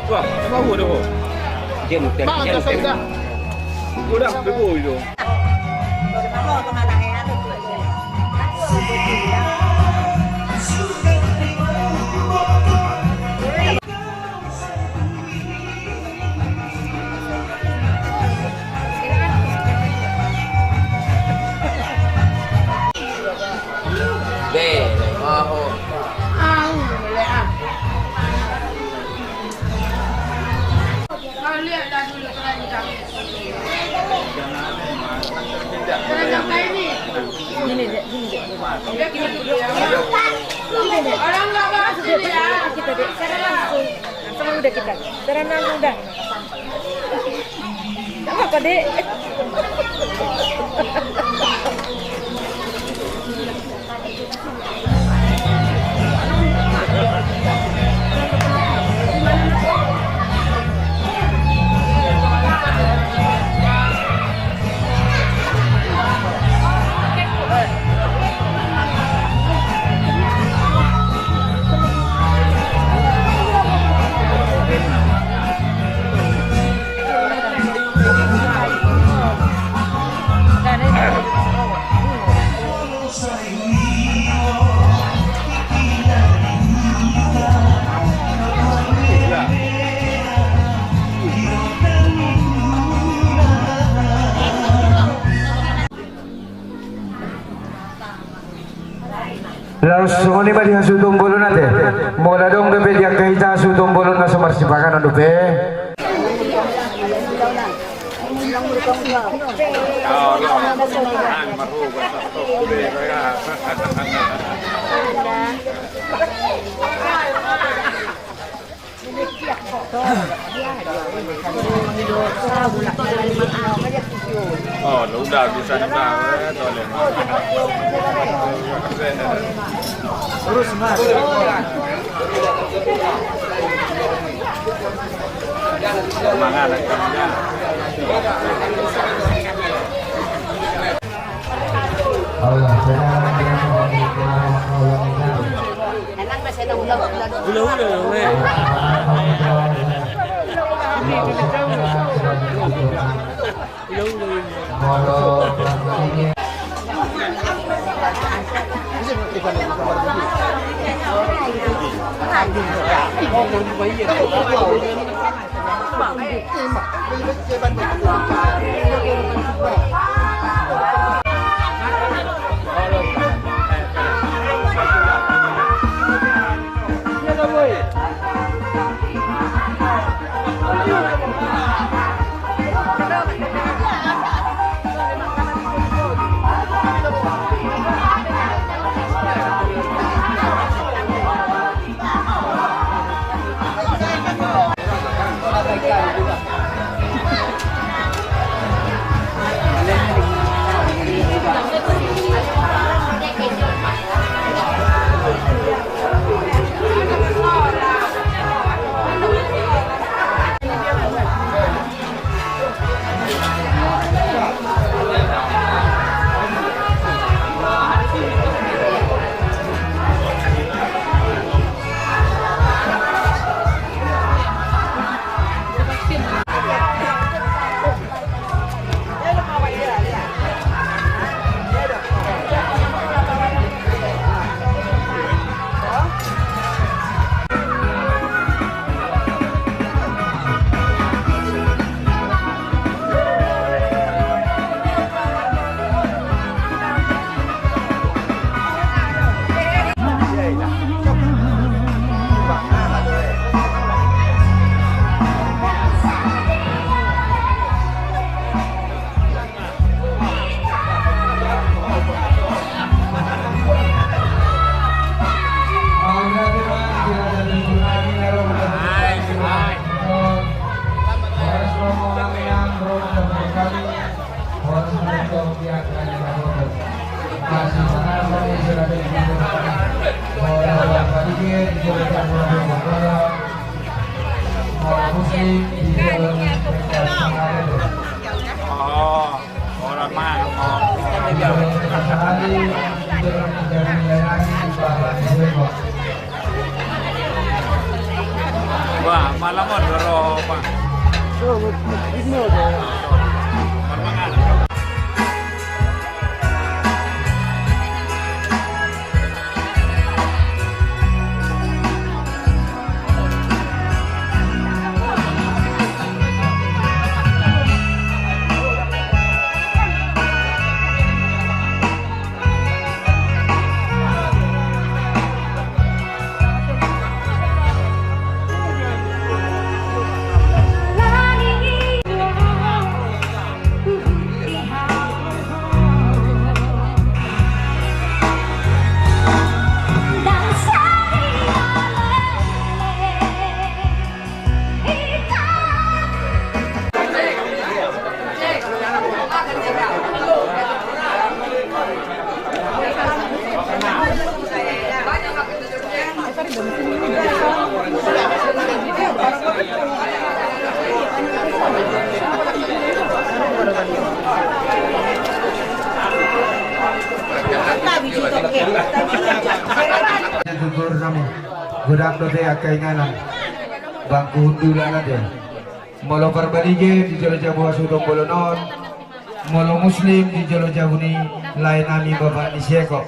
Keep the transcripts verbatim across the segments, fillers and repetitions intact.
Wah, mau dong. Dia muter. Udah, bego itu. Langsung udah kita. Sekarang langsung udah. Nggak apa-apa, Dek. Laos songon i ma di hasuhuton bolon ate. Molo adong dope di angka hita hasuhuton bolon na so marsipanganon dope. Oh, udah bisa nendang, eh, tole. Terus, Mas. Mangan, eh, kamunya. Wah, malam on, Bro, Pak. Tutur nami, godang dope angka inganan. Bangku hundulan ate. Molo Parbalige di jolo jabu hasuhuton bolon on, molo Muslim di jolo jabu ni lae nami bapak ni si Eko.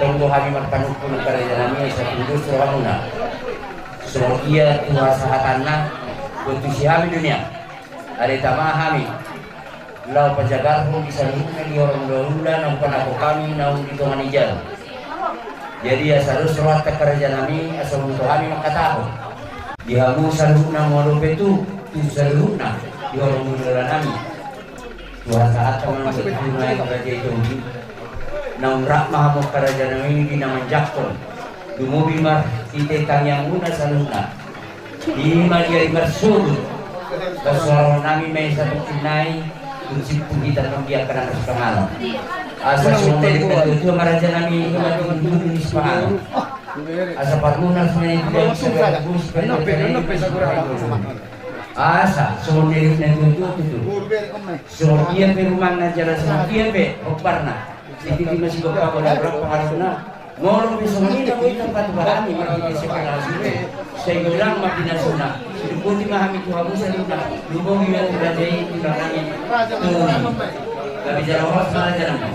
Tonggo hami marpanungkun karejo nami, asa tundus rohamuna. Songon ia tu hasahatanna, bontusi hami do nian. Asa tama hami laho pajagarhon di saluhutna di horong ni hulahula na hupanangkok hami naung di tonga ni jabu. Jadi asa dos rohanta karejo nami, asa huboto hami mangkatahon di hamu saluhutna, molo pe tu, tu saluhutna di horong ni hulahula nami. Tu hasahatanna ma, tu raja i Tondi. Naung rap ma hamu karejo nami di na manjangkon. Lumobi ma di tangiangmuna saluhutna. Ima di ari marsogot. Pasupasu nami ma i saluhutna i, tu simpul hita nang di angka na marsipanganon. Asa songon na didok ni natuatua ma raja nami, ima tu simpul ni sipanganon. Asa parmunas ma i tu. Asa songon na didok ni natuatua tutu. Songon dia pe rumahna jala songon dia pe hombarna. Jadi di masih bapak pada berapa harusna. Molo pe songon i na boi tampatubarani marhite sipanganon i. Sai godang ma pinasuna. Sidok boti ma hami tu hamu saluhutna. Lumobi ma tu raja i, tu raja i. Gabe jala horas ma raja nami.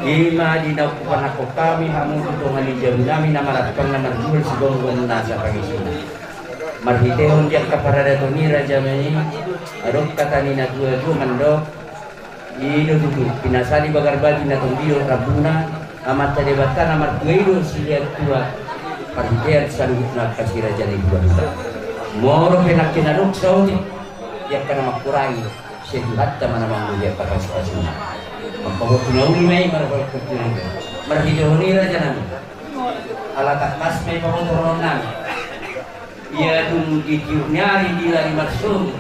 Ima di na hupanangkok hami hamu tu tonga ni jabu nami na marapang na marjual sigomgom nasa pangisina. Marhitehon di angka paradaton i raja nami, adong hata ni natuatua mandok, i do tutu, pinasali bagar batu na tondi dohot rambuna, Amanta Debata na martua i do sian tua parhitean saluhutna angka si raja ni hulahula. Molo pe nangkin adong saotik di angka na mangkurangi, sai Tuhanta ma na manggohi angka pasupasuna. Mangkaboto na uli ma i marhitehon i raja nami. Ala tangkas ma i pabotohonon nami. Ia dung di tiur ni ari di ari marsogot,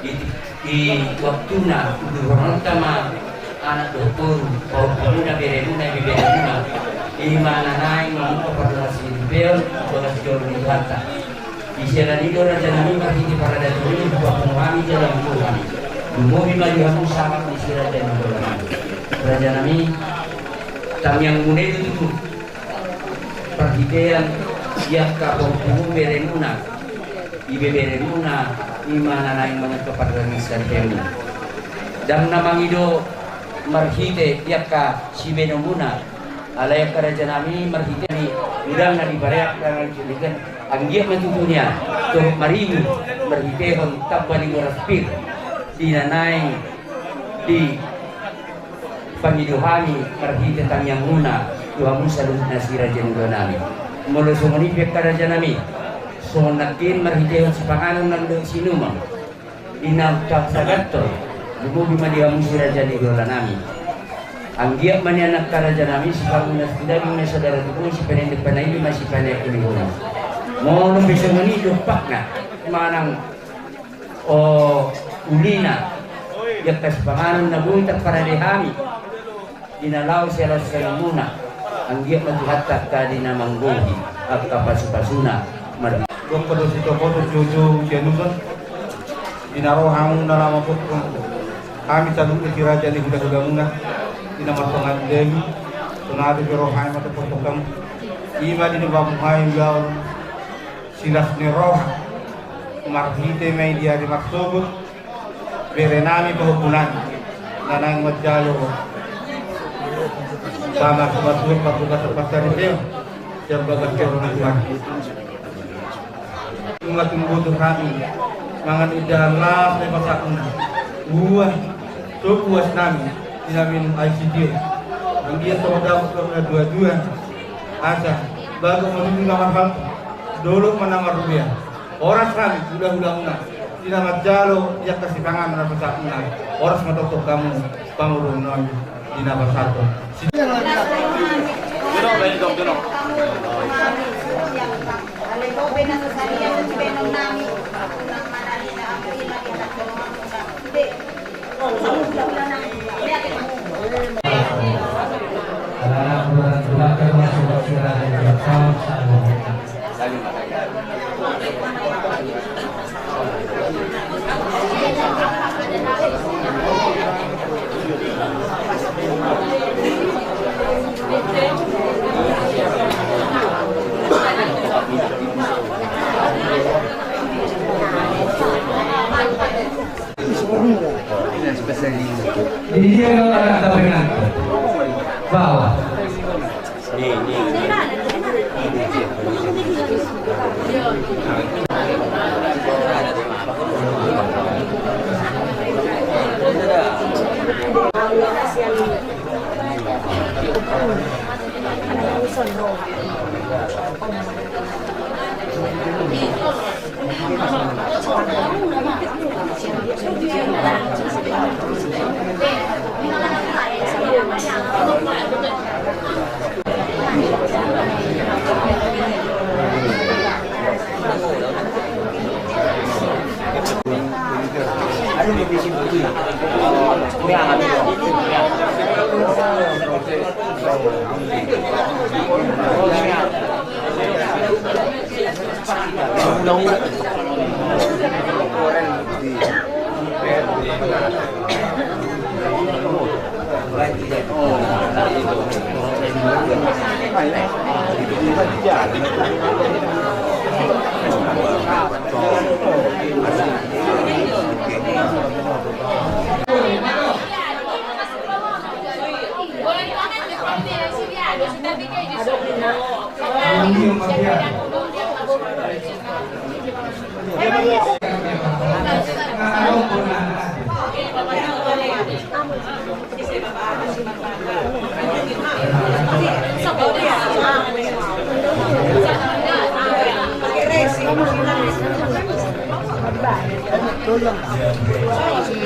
di, di waktuna uduhononta ma anak dohot boru, pahompumuna, beremuna, ibeberemuna, ima na naeng mamungka parhorasan ni roha i di bagas joro ni Tuhanta. Di siala ni i do raja nami marhite paradaton i hupapungu hami jala hupapungu hami. Lumobi ma di hamu sangap ni si raja ni hulahula nami. Raja nami, tangiangmuna i do tutu. Parhitean i angka pahompu beremuna, ibeberemuna, i ma na naeng mangan tu pardalan ni saripeon i. Ndang na mangido marhite i angka sibenomuna, alai angka raja nami marhite ni udang na dipareak tangan cilikan, anggiat ma tutu nian, dohot maribu, marhitehon tamba ni boras pir, di na naeng di pangido hami marhite tangiangmuna tu hamu saluhutna si raja ni hulahula nami. Molo songon i pe angka raja nami, songon nangkin marhitehon sipanganon nang dohot sinuman, di na tasagantor, lumobi ma di hamu si raja ni hulahula nami. Anggiat ma nian angka raja nami, sipanganon na tu daging ma saudara tu boru, sipanendek panaido ma sipaneang ulihona. Molo pe songon i dompakna manang o ulina, i angka sipanganon na boi tarparade hami di na laho siala sipanganonmuna, anggiat ma Tuhanta angka di na manggohi angka pasupasuna. Mar- Dok pada sitokoto joujou sianuson, di na ro hamu na laho mamboto hami saluhutna si raja ni hulahulamuna, di na martonga ni daging, sonari pe ro hami ma tu pondok hamu, i ma di na bamu hami ulaon silas ni roha, marhite ma i di ari marsogot, bere nami pahompu nami, na naeng manjalo pamasumasuon parbagason pansaripeon, sian bagas joro ni Tuhan. Nunga tumboto hami mangan indahan las na dipasahonna, buah, so puas nami di na minum aek sitio. Anggiat so dapot hamu na duadua, asa bagot ma tutu na marhalto, dolok ma na marrubea. Horas hami hulahulamuna di na manjalo i angka sipanganon na dipasahonna. Horas ma tongtong hamu pangurupion nami di na pasahathon. Di dia kalau ada tapi nanti bawa.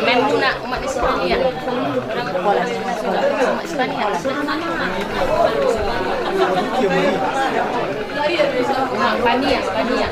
Main guna umat Islam ya. Umat Islam ya. Umat Pania, Pania.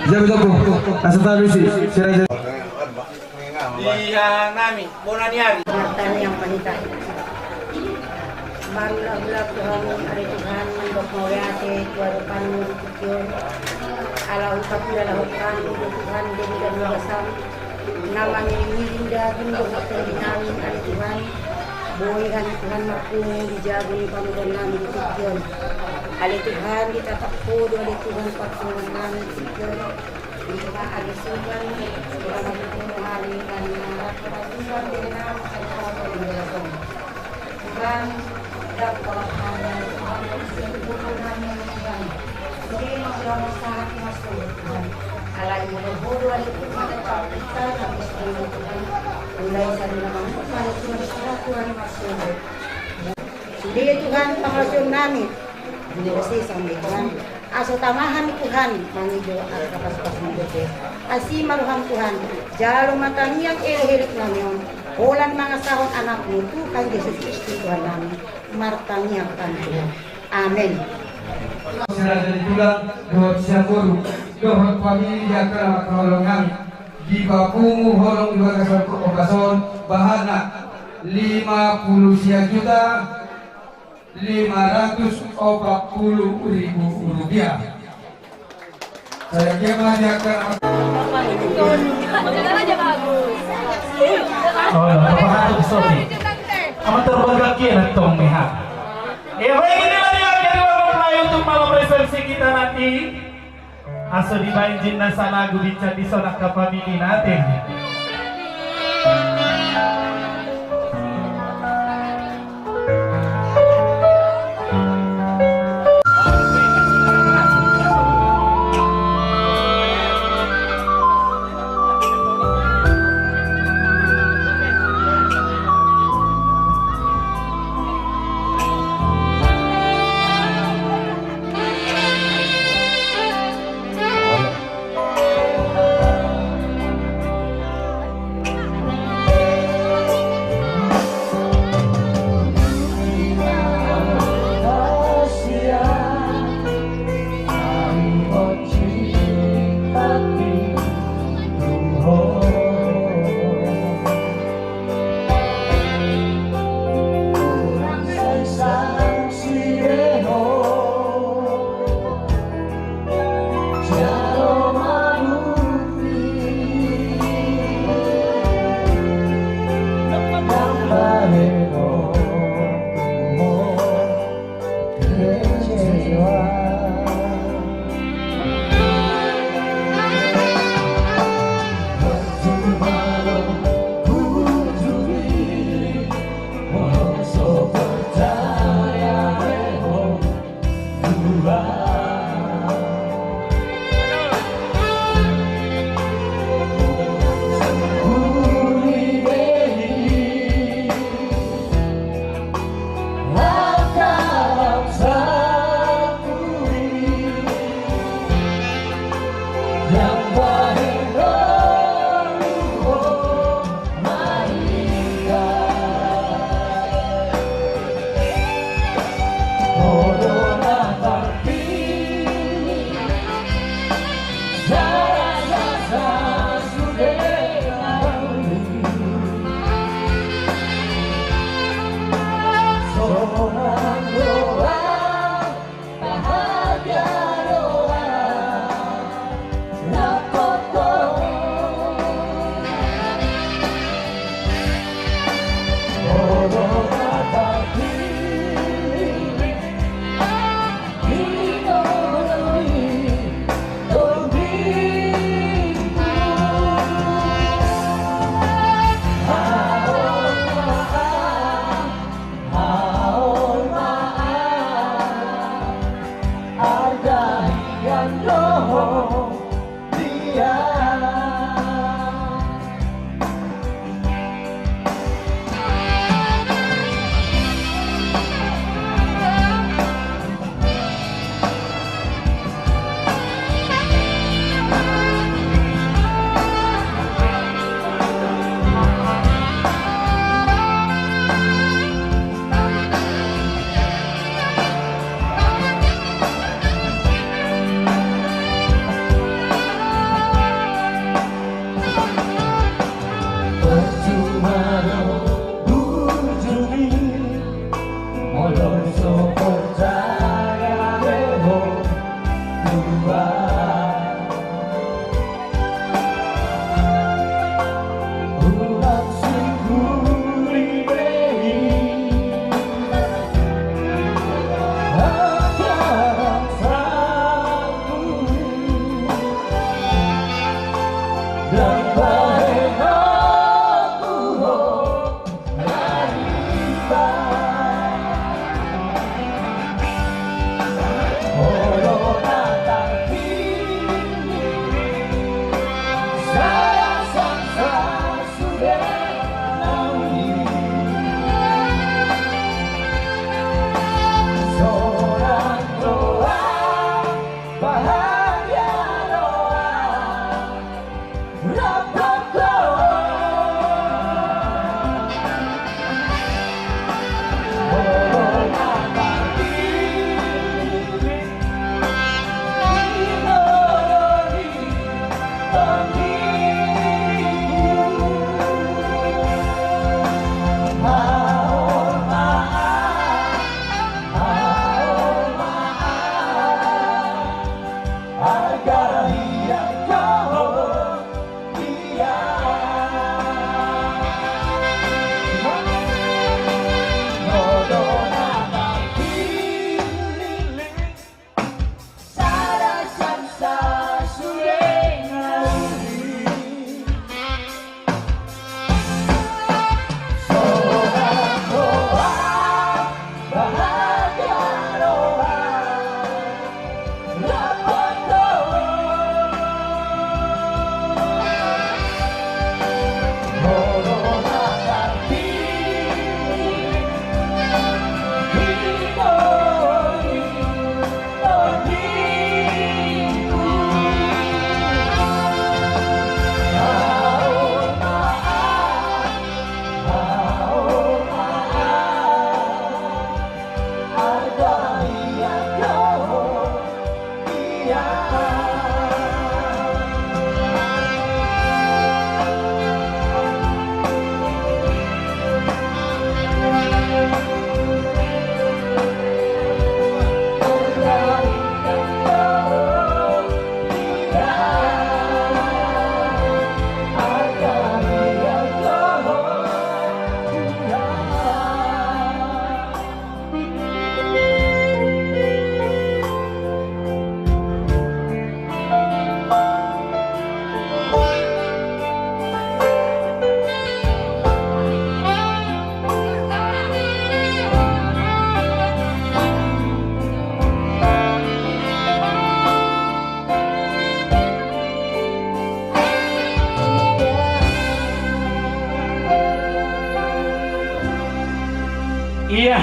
Jago, jago. Asa tarusi. Sira, sira. Di, ah, nami, bona ni ari. Martani yang panita. Marula-ula Tuhan, ari Tuhan, mandok mauliate tu adopanMu di tingki on. Ala Huta pula lahutkan, Tuhan, jadi dan basam. Nama ni Linda, Linda, Tuhan, di nami, ari Tuhan. Boi hami Tuhan marpungu di jabu ni pamoruonnami di tingki on. Ale Tuhan, ditatap Ho do ale Tuhan parpunguonnami di tingki on. Ima ale Tuhan, Tuhan marpungu hami, hami marap parpunguan di nama Tuhan. Tuhan, dapot hami, Tuhan, Tuhan, Tuhan. Jadi, mau bilang masalah, Tuhan. Alai molo Ho do ale Tuhan, Tuhan, Tuhan. Mulai dari nama Tuhan, Tuhan, Tuhan, Tuhan. Sude Tuhan pangalaosion nami. Di Osi sampe Tuhan. Aso tama hami Tuhan, mangido angka pasupasu ni dope. Asi ma roham Tuhan, jalo ma tangiang elek-elek nami on. Holan mangasahon anakmu Tuhan Jesus Kristus Tuhan nami. Martangiang hami Tuhan. Amen. Seraja di tulang, dohot siamboru, dohot famili di angka na mangkaholongi hami. Dipapungu holong di bagasan ombas on, bahanna lima puluh sia juta lima ratus opat puluh ribu rupiah. Saya kira di angka Oh, lah, apa hatu sopi? Amat terbangga kian tong meha. Eh, baik, inilah dia kedua mempelai untuk malam resepsi kita nanti. Aso dibaen jinna salagu bincang di sonang kapamili nate. Ia.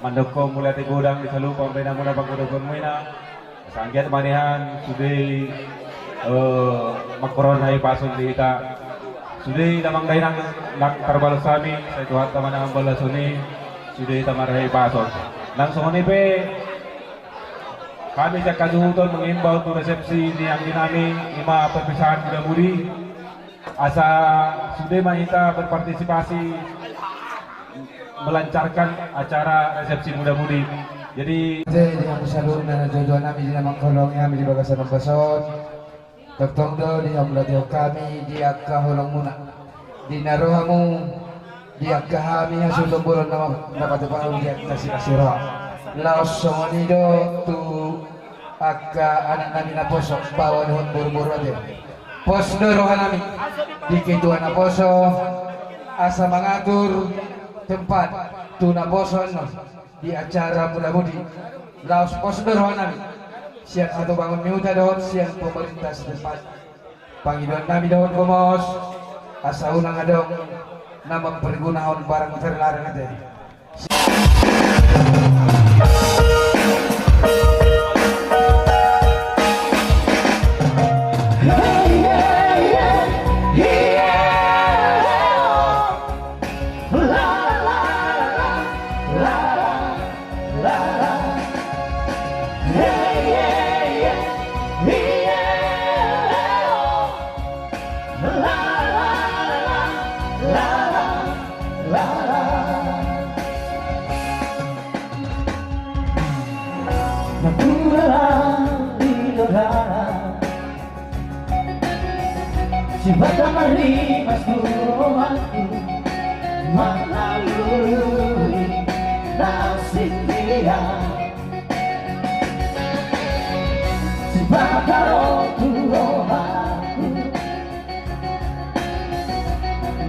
Mandok mauliate godang di saluhut pambahenanmuna, panggodohonmuna. Asa anggiat ma nian sude, eh, mangkorhon hahipason di hita. Sude damang dainang, ndang tarbalos hami, sai Tuhanta ma na mambalason i, sude hita marhahipason. Nang songon i pe, hami sian hasuhuton mangimbau tu resepsi ni anggi nami, i ma perpisahan muda-mudi. Asa sude ma hita berpartisipasi melancarkan acara resepsi muda-mudi. Jadi, di hamu saluhutna na jolo nami di na manghaholongi hami di bagasan ombas on. Tongtong do di hamu na tio hami di angka holongmuna. Di na ro hamu di angka hami hasuhuton bolon na, na patupaon di angka silasiro. Laos songon i do tu angka anak nami naposo, baoa dohot boru-boru ate. Pos do roha nami di ketua naposo asa mangatur tempat tu naposo annon di acara muda-mudi. Laos pos do roha nami sian hatobangon ni huta dohot sian pemerintah setempat. Pangidoan nami dohot gomos, asa unang adong na mampergunahon barang terlarang ate. Bakamari mas tu rohangku, mangalului na sindia. Sipakaroku rohangku,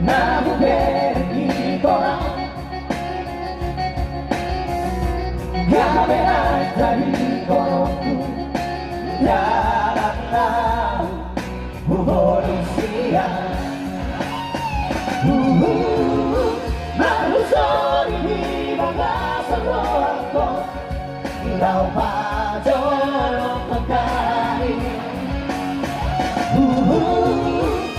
na hubereng di tonga. Gabe na jadi rohangku, dalan na hubolis ia. Uhu, marhusori di bagasan rohangku, laho pajolo pangkari. Uhu,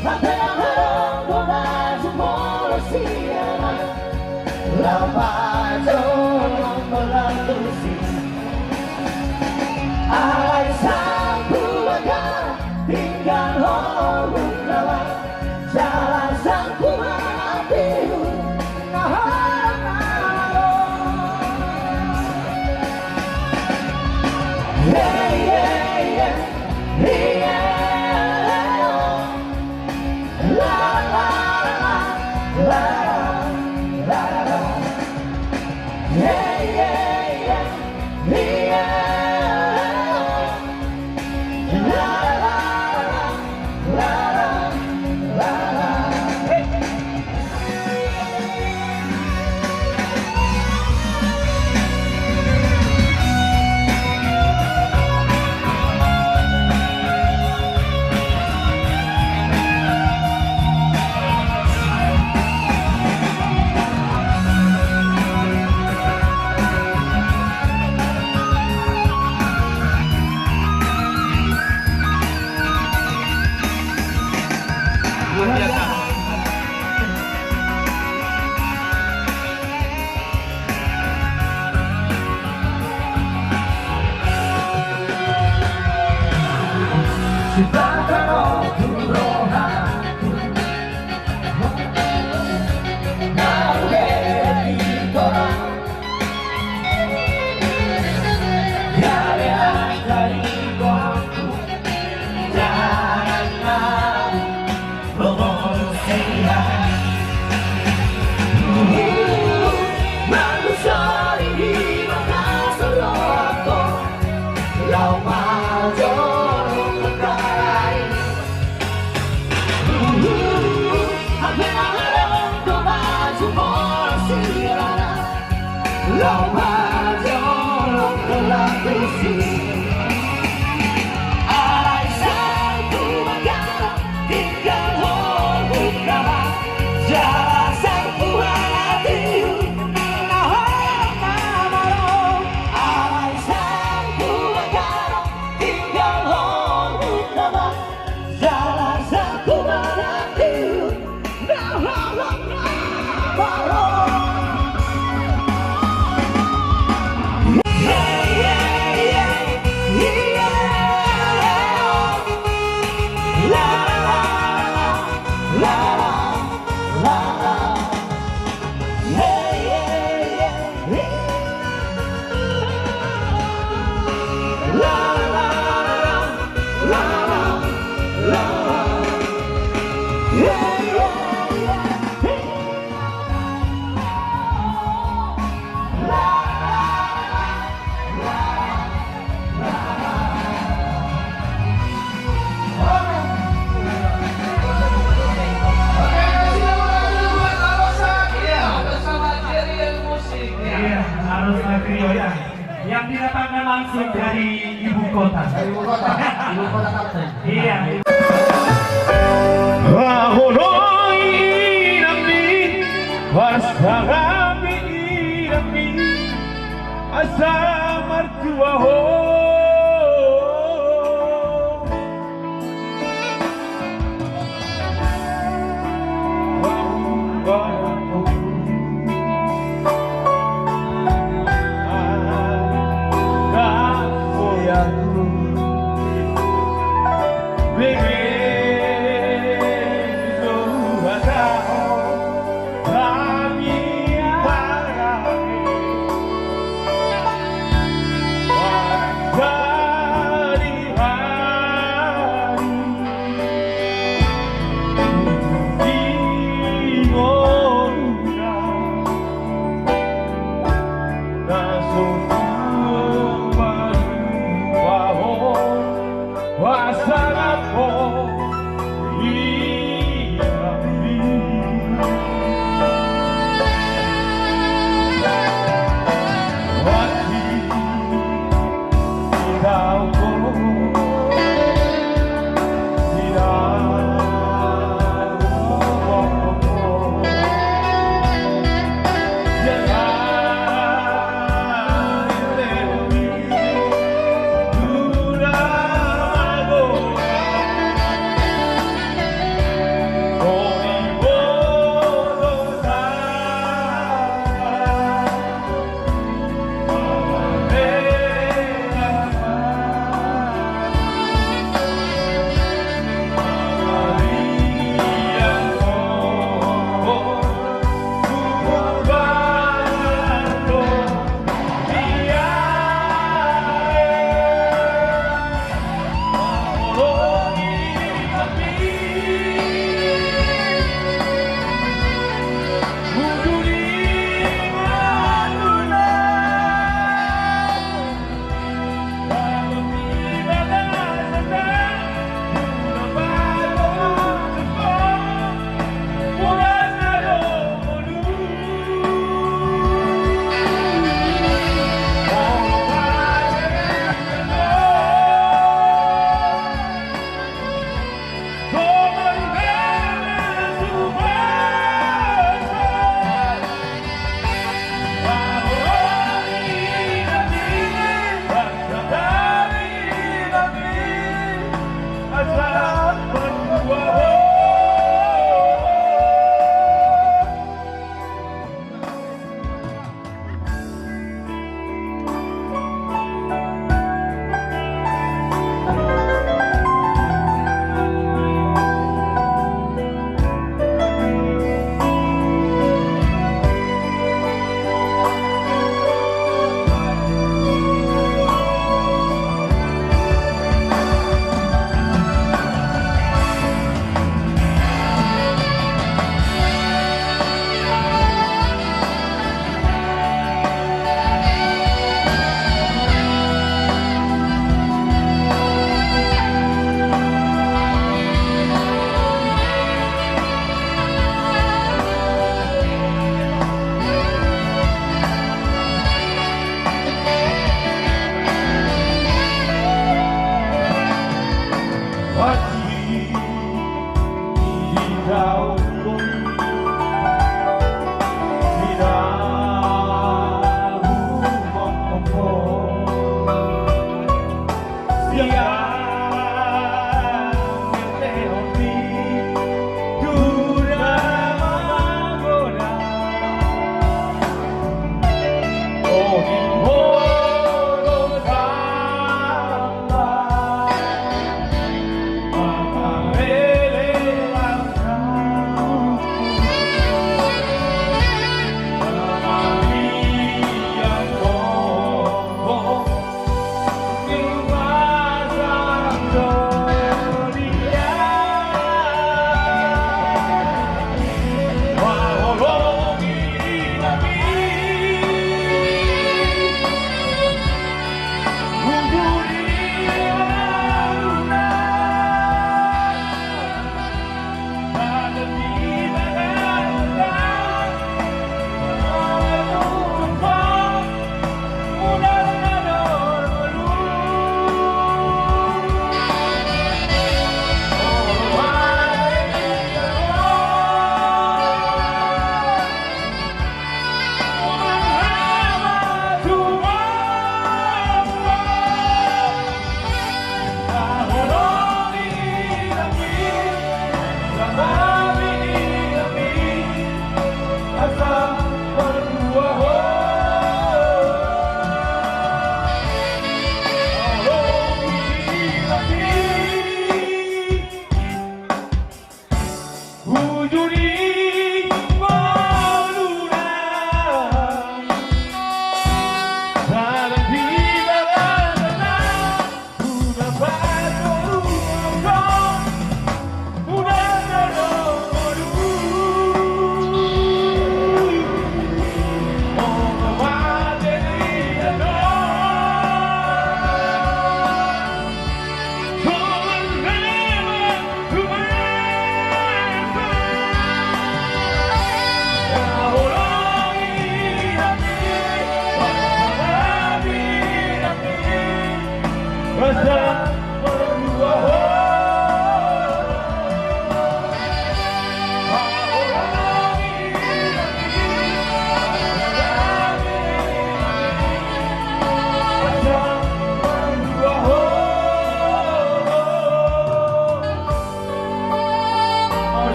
ate na haronggo na jumolo siana. Laho pajolo mangatusi. Alai sahat tu bagasan tinggal ho hutaban, jala sahat tu bagasan tinggal ho hutaban. Hey, hey, hey, hey, hey. Iya, harus trio ya. Yang didatangkan langsung dari ibu kota. Ibu kota, ibu kota Kalteng. Iya. Ahu do inang ni, parsangap ni inang ni, asa martua ho.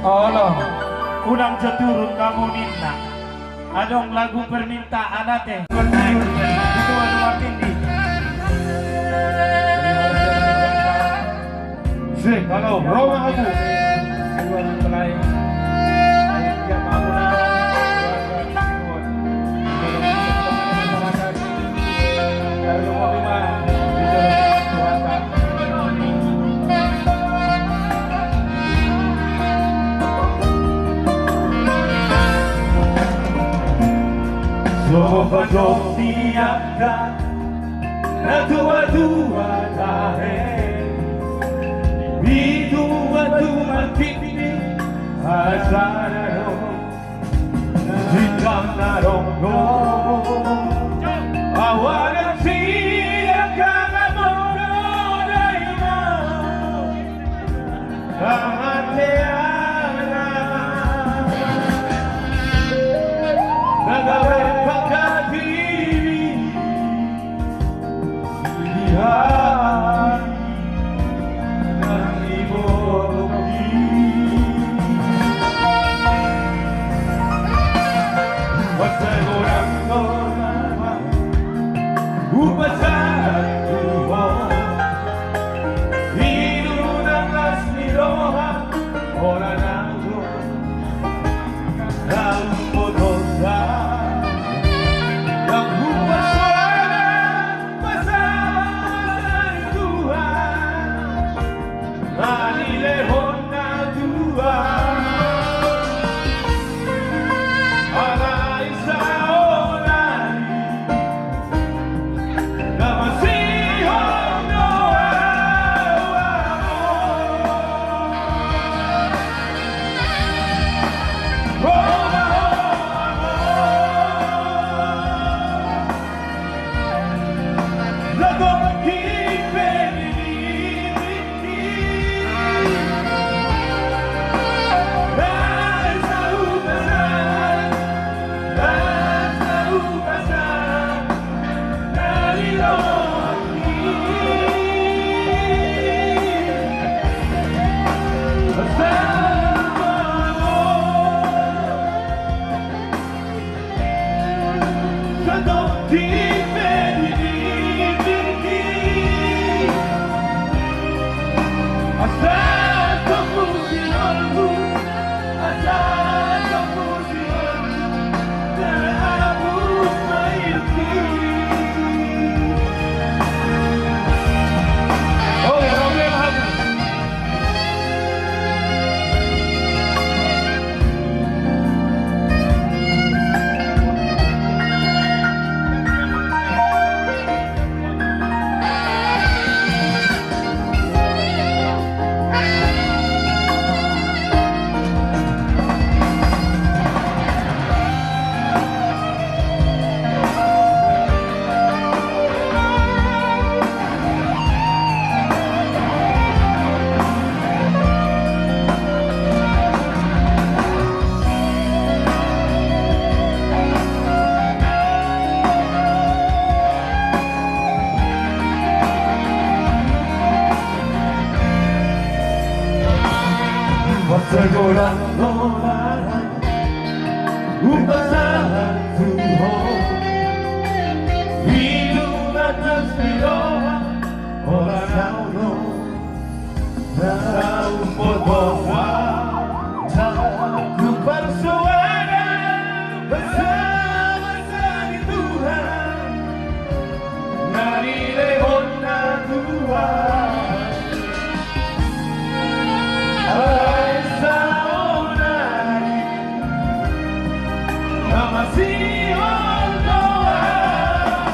Olo, unang jo turun hamu ninna. Adong lagu permintaan ate. Pernah itu anu matindi. Se, kalau Roma aku. So pajok di angka na tua-tua tahe, di tua-tua mantindi asa na ro. Sintang na ronggo awana sida kaka mono daima. Amateana na gabe pangkatimi. Pergolan-golan upasahat tu ho. Hidup atas piloha oras au no. Daun potong. Aku persoalan bersama-sama di Tuhan. Na nilehon na Tuhan. Alai saonari na masihol do ahu.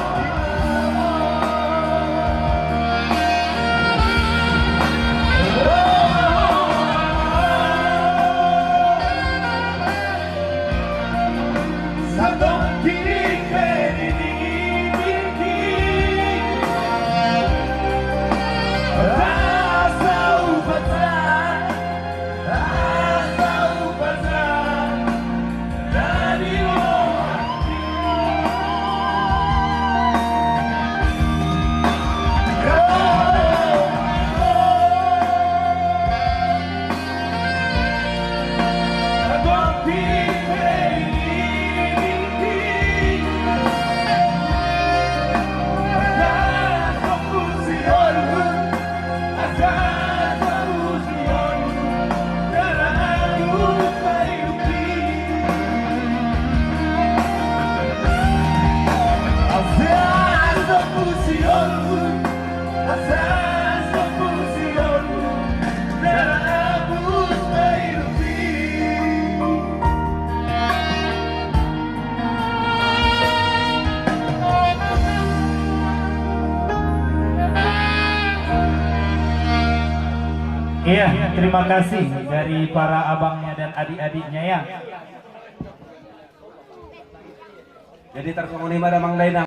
Iya, terima kasih dari para abangnya dan adik-adiknya ya. Jadi tarsongon i ma damang dainang.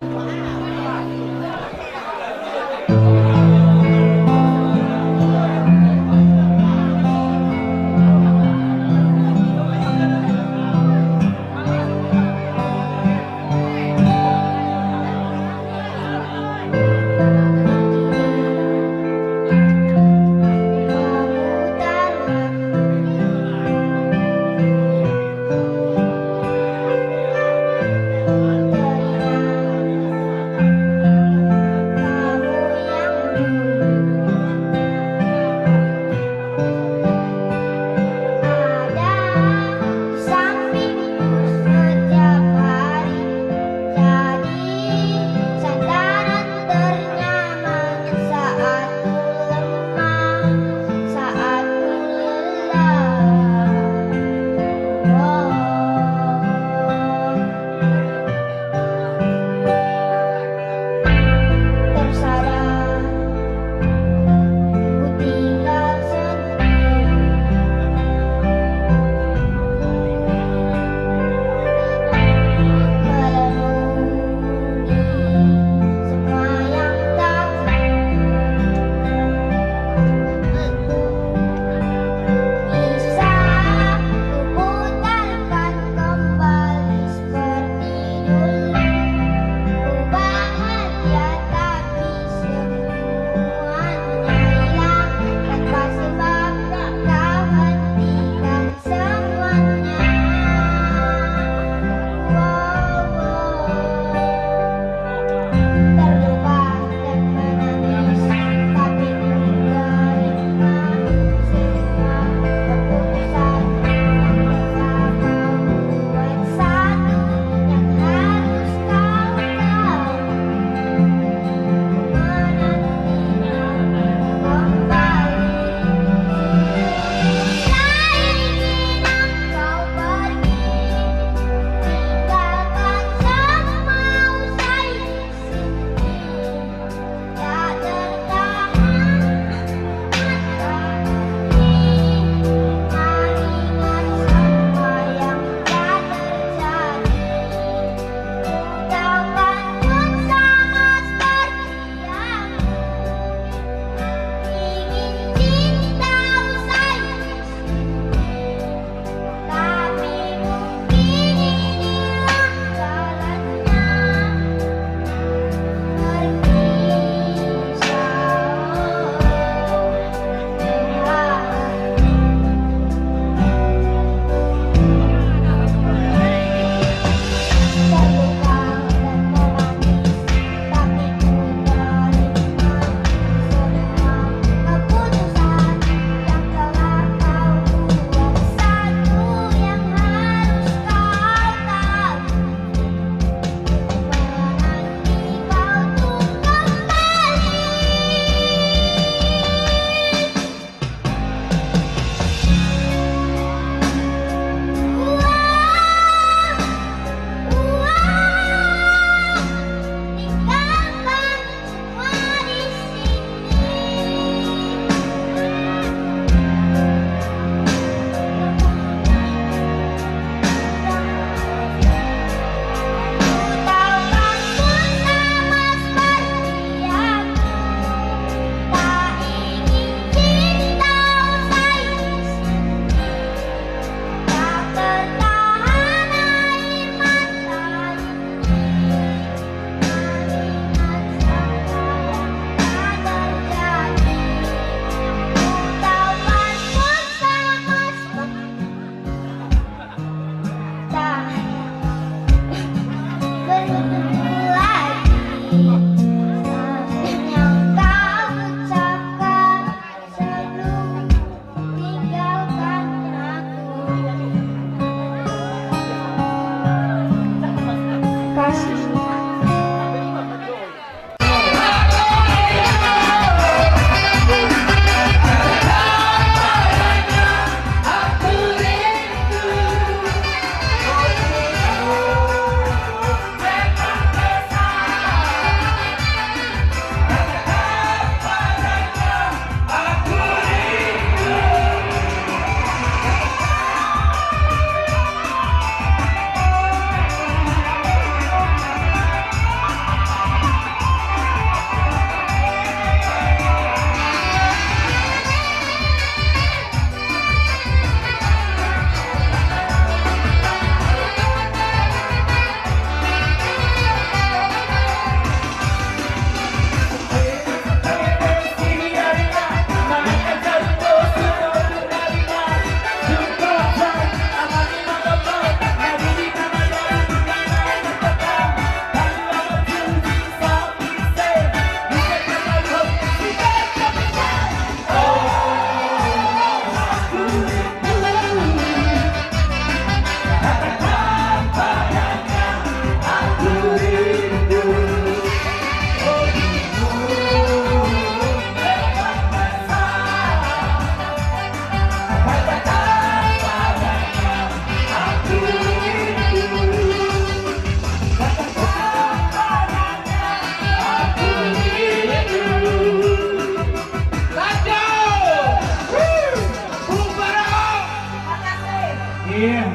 Iya.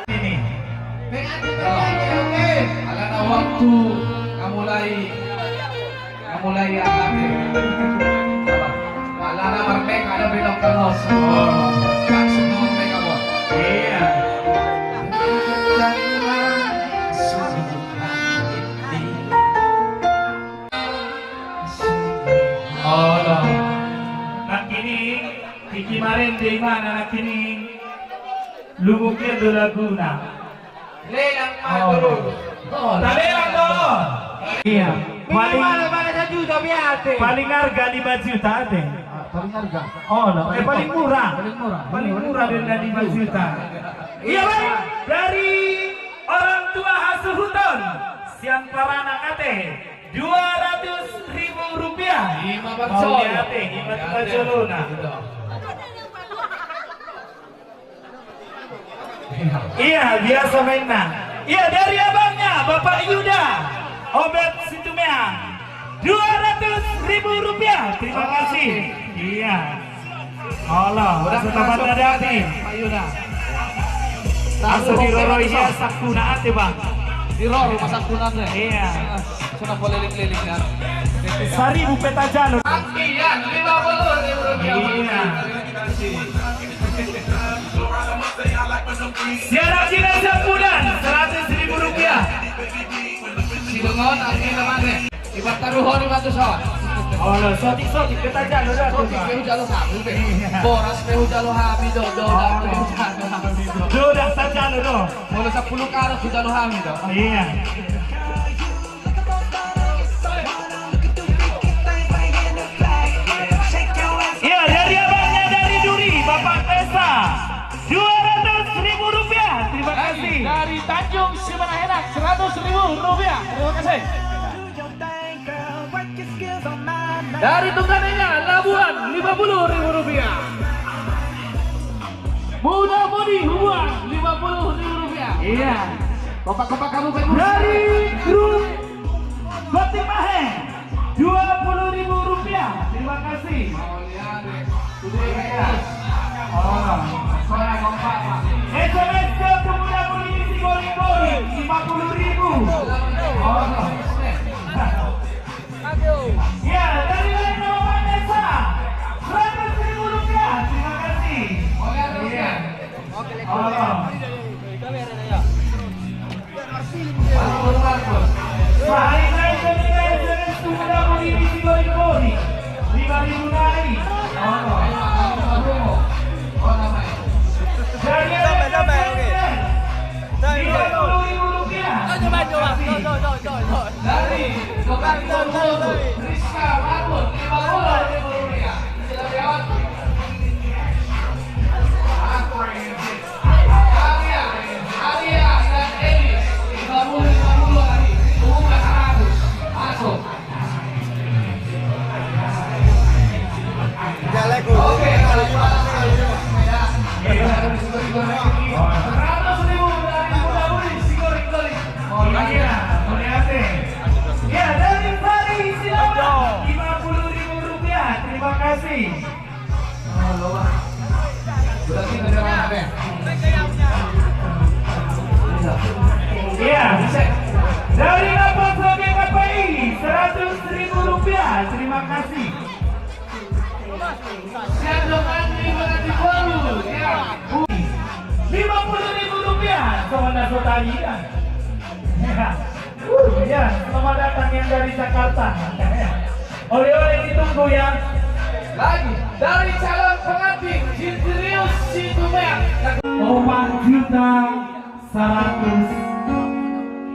Ini. Pengantin, pengantin, oke. Alana waktu nga mulai, nga mulai, ya, oke. Alana marmeka, ada belok terus. Oh, langsung ngomong meka, Bos. Iya. Olo. Nangkining, tingki marende imana nangkining. Lumobi do laguna. Lelang ma, oh, turun. Oh, talelang do. Iya. Paling, paling mana, mana sajuta biasa. Paling harga lima juta ate. Ah, paling harga. Oh, no. Eh, paling murah. Paling murah. Paling murah dari lima juta. Iya, baik. Dari orang tua hasuhuton, sian paranak ate, dua ratus ribu rupiah. Ima parjolo. Mauliate, ima tu parjolona. Iya, biasa mainna. Iya, dari abangnya, Bapak Yuda Obet Situmeang, dua ratus ribu rupiah. Terima kasih. Iya. Olo, asa tabat hadapi. Asa diroro ia sakuna ate, Bang. Diroro ma sakuna ate. Iya. Sudah boleh liling-liling, ya. Saribu pe tajalo. Iya, lima puluh ribu rupiah. Iya. Siaran kita sebulan, seratus ribu rupiah. Sidongon, angki namane. Ibat taruhon, ibat tu son. Olo, sotik, sotik, pe tajalo do. Sotik pe hujalo hami, pe. Iya. Boras pe hujalo hami do, dodak pe hujalo hami do. Dodak tajalo do. Olo, sampulu karung hujalo hami do. Iya. Iya, dari abangnya dari Duri, Bapak Tesa, dua ratus ribu rupiah. Terima kasih. Dari Tanjung Simanahenak, seratus ribu rupiah. Terima kasih. Dari tukadenya Labuan, lima puluh ribu rupiah. Muda Mudi Hubuan, lima puluh ribu rupiah. Iya. Kompak-kompak kamu, Pak. Dari grup Gotik Mahe, dua puluh ribu rupiah. Terima kasih. Iya. Oh. S M S ke Pemuda Mudi Sigori-gori, lima puluh ribu. Oh. Ya, dari lain nama Vanessa, seratus ribu rupiah. Terima kasih. Iya. Tolong. Sahali nai, dari lain nama Pemuda Mudi Sigori-gori, lima ribu nai. Tolong. Dari lain nama Vanessa, lima puluh ribu rupiah. Dari Kebanggaan Rizka Marbun, lima puluh ribu rupiah. Arya, Arya dan Eli, lima puluh, lima puluh lagi. Tunggu, seratus. Masuk. Oke, kalau lima ratus, ya. Seratus ribu dari Pemuda Mudi Sigori-gori. Oh, iya, mauliate. Ya, dari Fahri Silaban, lima puluh ribu rupiah. Terima kasih. Iya. Dari Lapas G K P I, seratus ribu rupiah. Terima kasih. Siap, Johan, lima ratus ribu, ya. Lima puluh ribu rupiah, sama Nasrul tadi, ya. Ya. Uh, ya, selamat datang yang dari Jakarta. Oleh-oleh ditunggu, ya. Lagi, dari calon pengantin, Dimitrius Situmeang. Opat juta saratus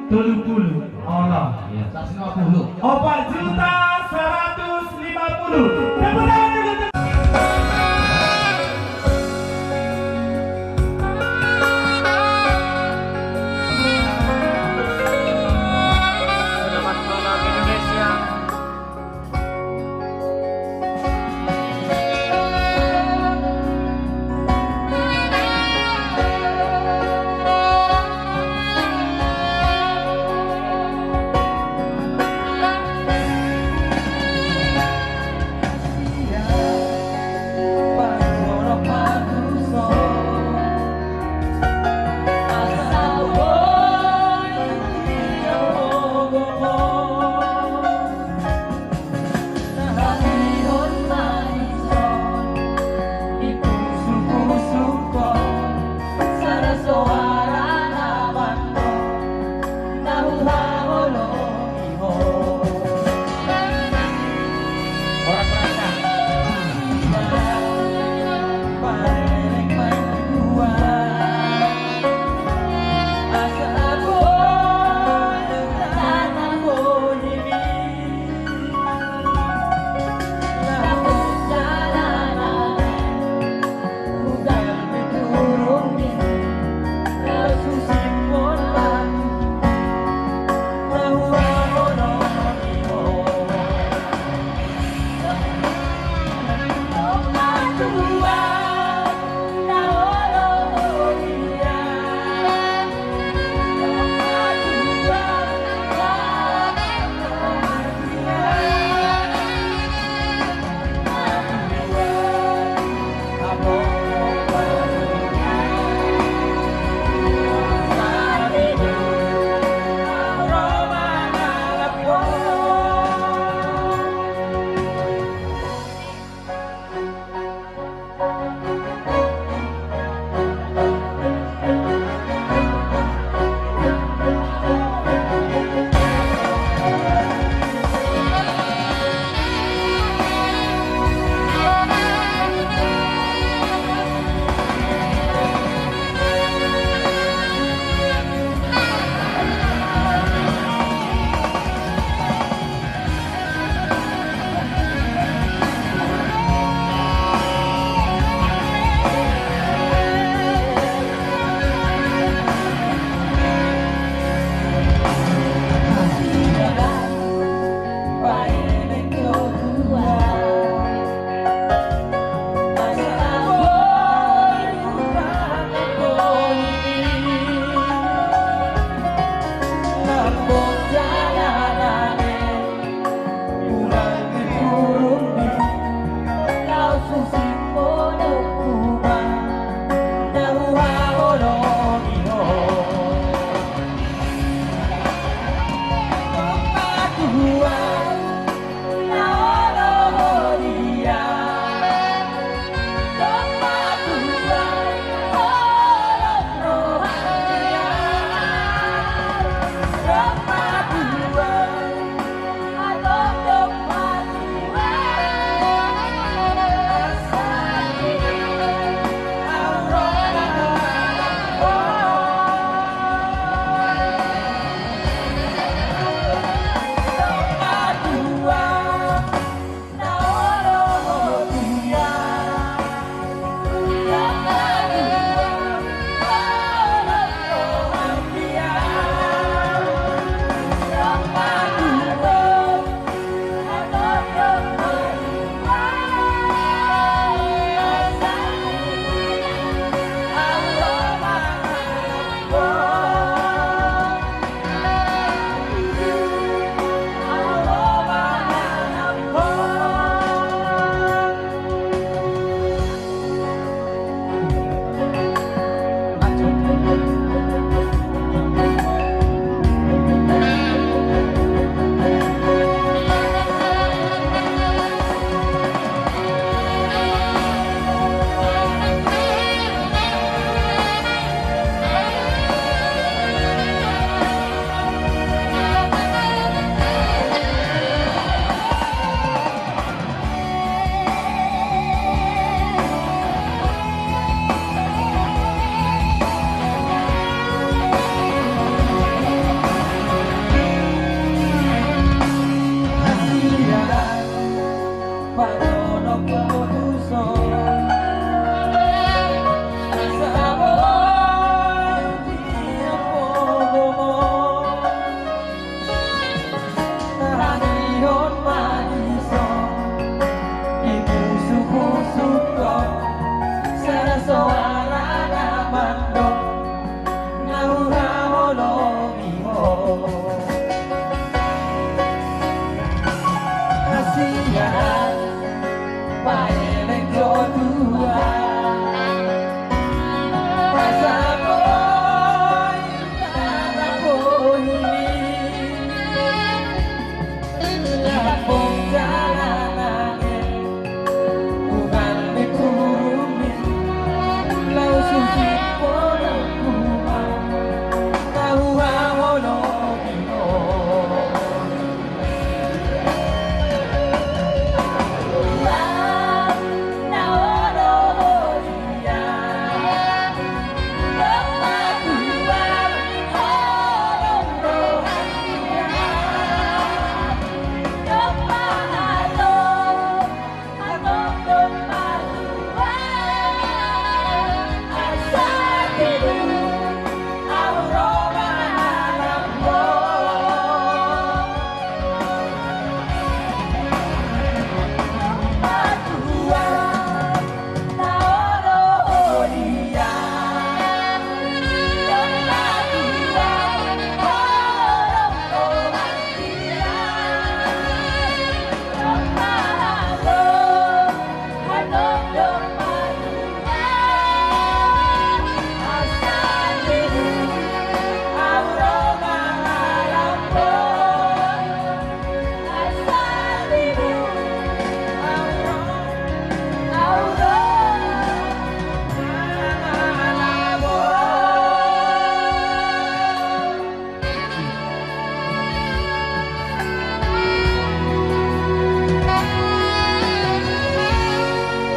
tolu pulu. Olo. Iya. Saratus lima pulu. Opat juta saratus lima pulu. Tepuk tangan dulu. Soara na mandok na huhaholongi ho. Hasian paelek do Tuhan. Pasapoi tarapohi.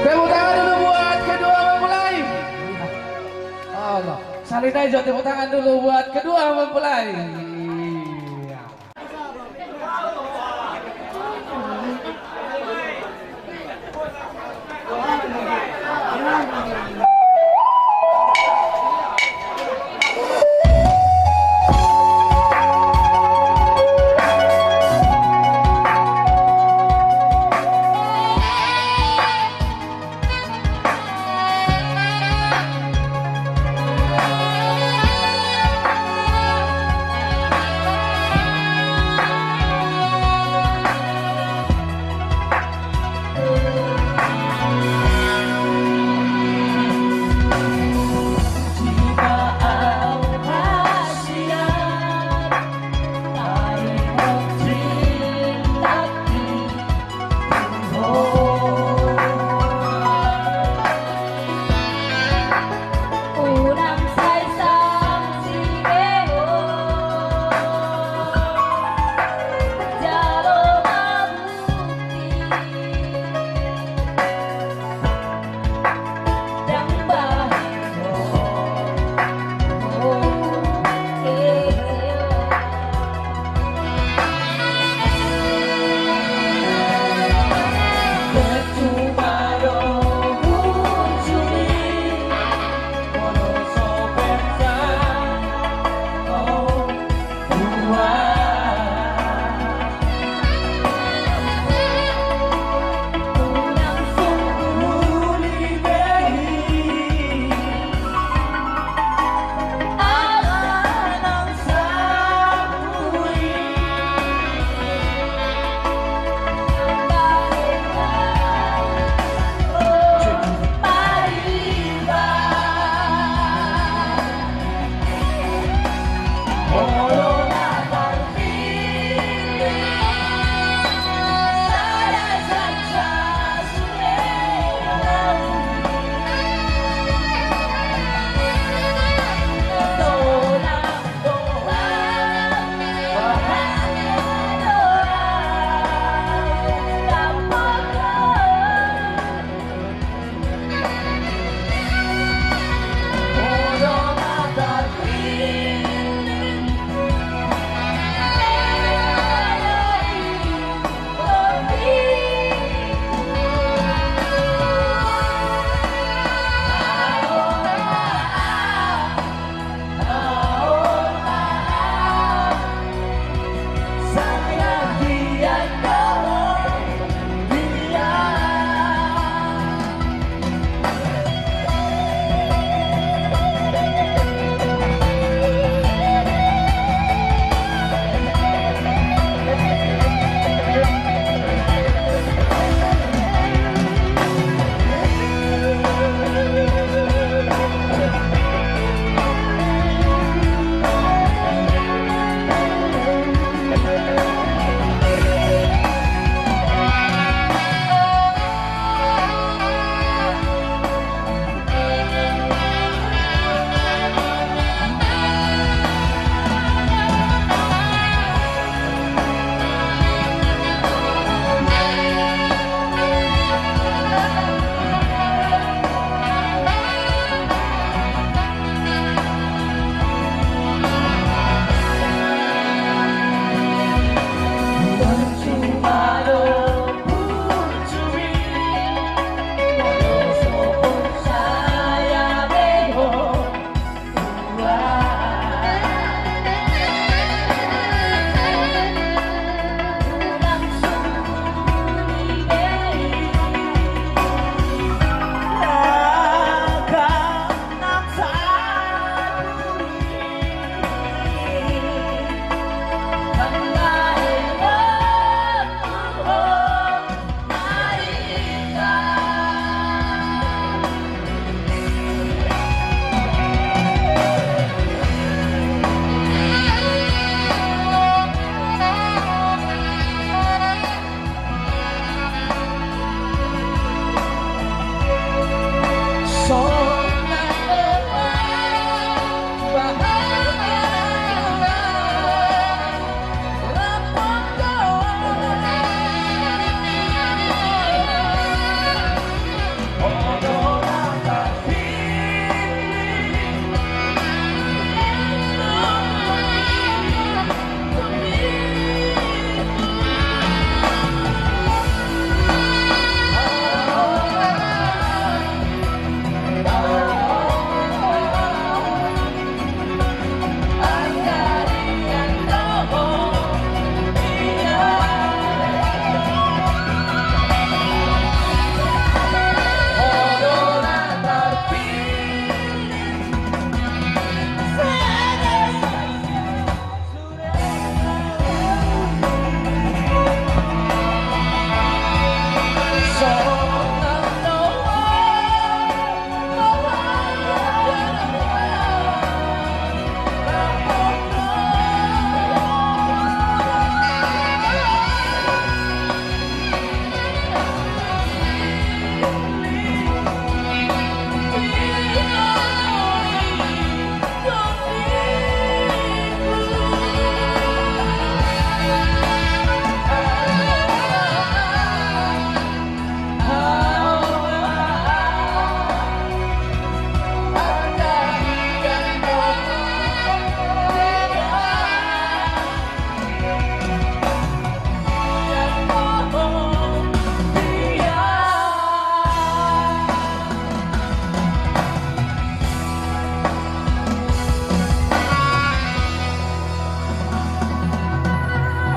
Tepuk tangan dulu buat kedua mempelai. Allah. Saling aja tepuk tangan dulu buat kedua mempelai. Iya.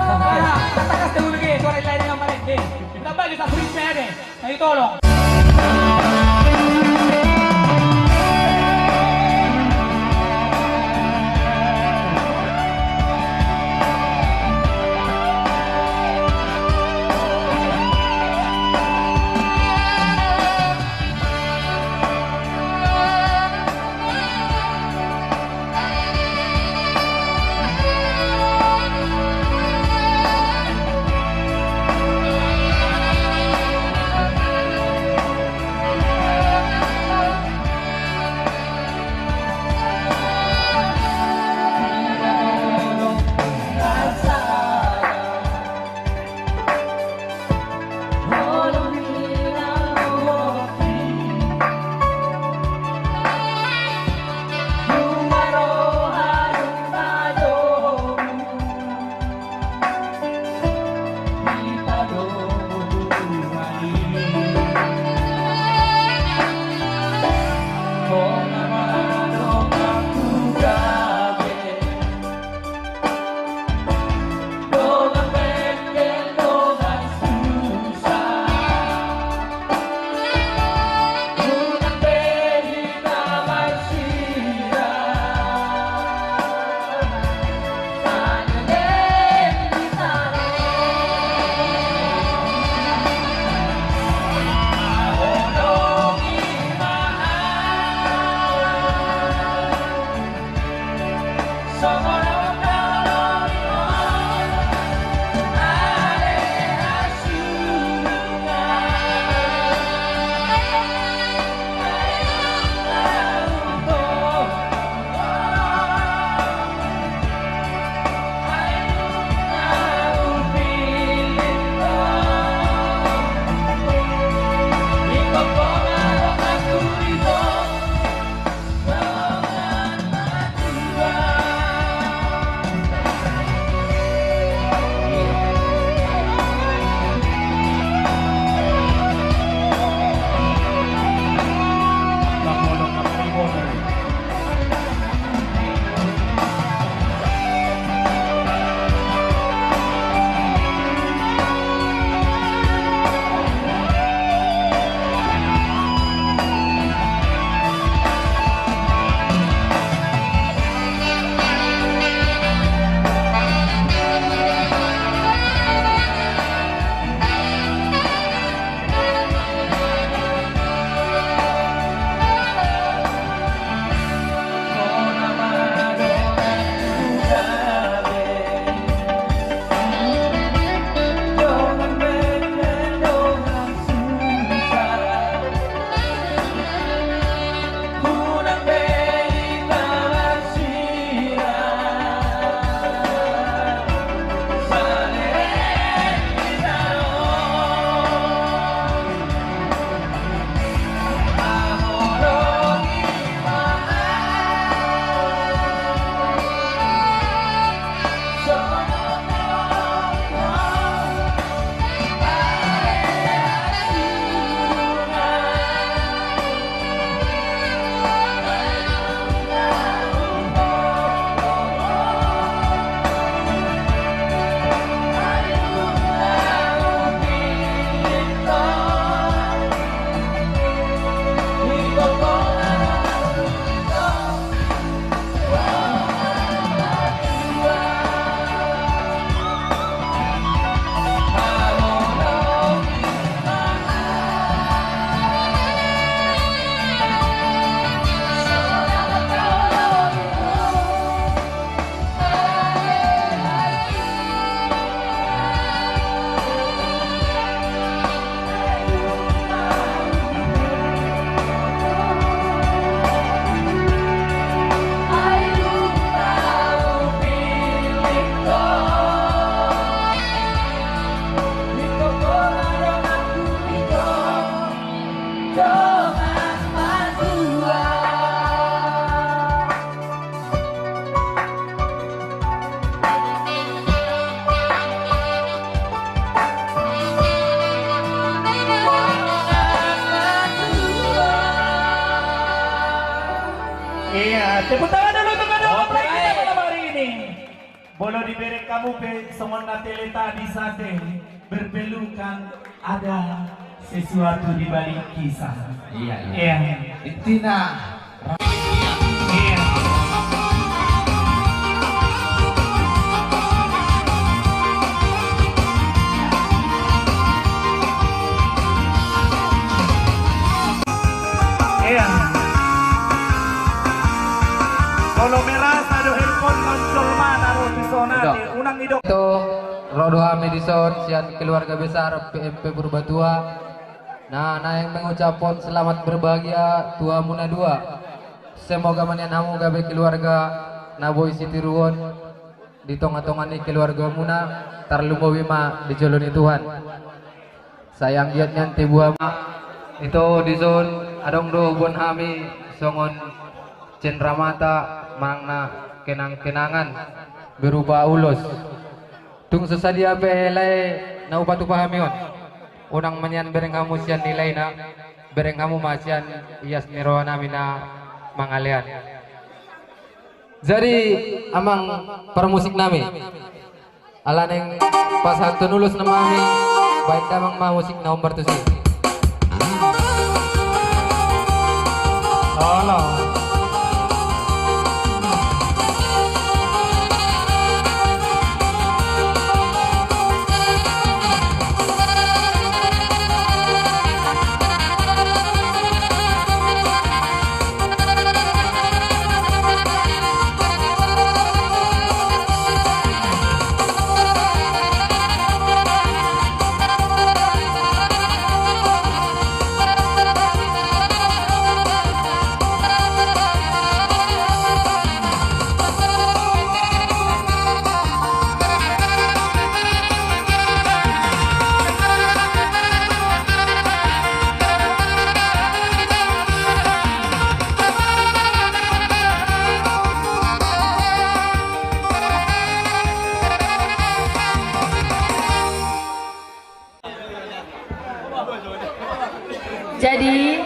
Aha, katakas te ulu ge, suara lain dengan mana? He, kita bagi satu ritme ya deh. Ayo tolong. Iya, tepuk tangan dulu untuk kedua mempelai kita malam hari ini. Molo dibereng hamu pe songon na tele tadi sate, berpelukan, ada sesuatu di balik kisah. Iya, iya. Iya. Intina. Iya. Iya. Molo merasa do handphone nonjol mana ro di sona. Unang idok. Ito, ro do hami dison sian keluarga besar P M P Purbatua. Na naeng mengucaphon selamat berbahagia tu hamu na dua. Semoga ma nian hamu gabe keluarga na boi sitiruon di tonga-tonga ni keluargamuna, tarlumobi ma di jolo ni Tuhan. Sai anggiat nian tibu hamu. Ito dison adong do huboan hami songon cenramata manang na kenang-kenangan berupa ulos. Tung so sadia pe lae na hupatupa hami on. Unang ma nian bereng hamu sian nilaina, bereng hamu ma sian ias ni roha nami na mangalean. Jadi amang parmusik nami, ala naeng pasahathon ulos nama hami, baen damang ma musik na hombar tusi. Olo. Jadi,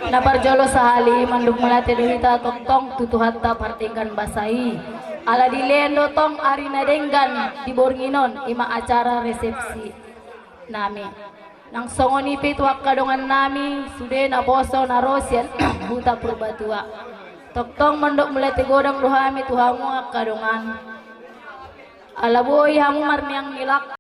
na parjolo sahali mandok mauliate do hita tongtong tu Tuhanta pardenggan basa i. Ala dilehon do tong ari na denggan di borngin on, i ma acara resepsi nami. Nang songon i pe tu angka dongan nami sude naposo na ro sian huta Purbatua. Tongtong mandok mauliate godang do hami tu hamu angka dongan. Ala boi hamu marniang nilak.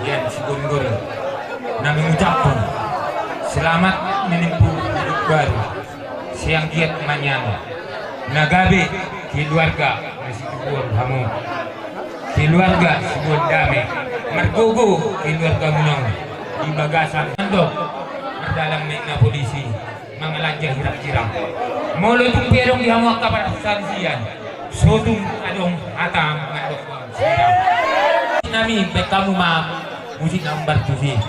Sian Sigonggor na mengucapkan selamat menempuh hidup baru. Sian giat manian na gabe keluarga na situbuan hamu, keluarga situbuan dame, margogo keluarga muna di bagasan andok mardalan naik na polisi mangalanja hirang-hirang. Molo tung pe adong di hamu angka parsaksian, so tung adong hata mandok sirang. Nami baen hamu ma musik na umbar tusi.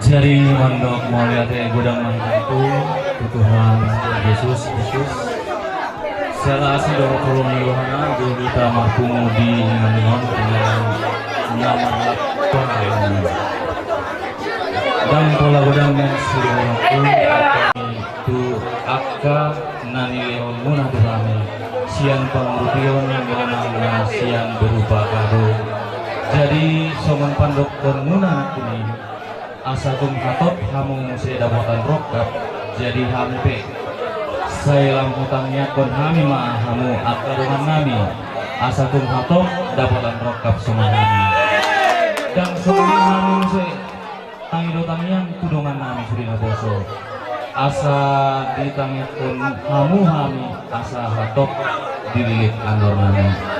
Jadi mandok mauliate godang mangantu tu Tuhan Yesus Kristus. Siala asi dohot holong ni rohana, di hita marpungu di inganan on, inganan na marlapang. Ndang pola godang na sidohononku tu angka na nilehonmuna tu hami sian pangurupion manang na sian berupa kado. Jadi songon pandokhonmuna nangkin i, asa tung hatop hamu muse dapotan rongkap, jadi hami pe sai lam hutangiangkon hami ma hamu angka dongannami, asa tung hatop dapotan rongkap songon hami. Ndang songon i hami muse tangi do tangiang tu dongannami sude naposo, asa ditangiangkon hamu hami asa hatop dililit andornami.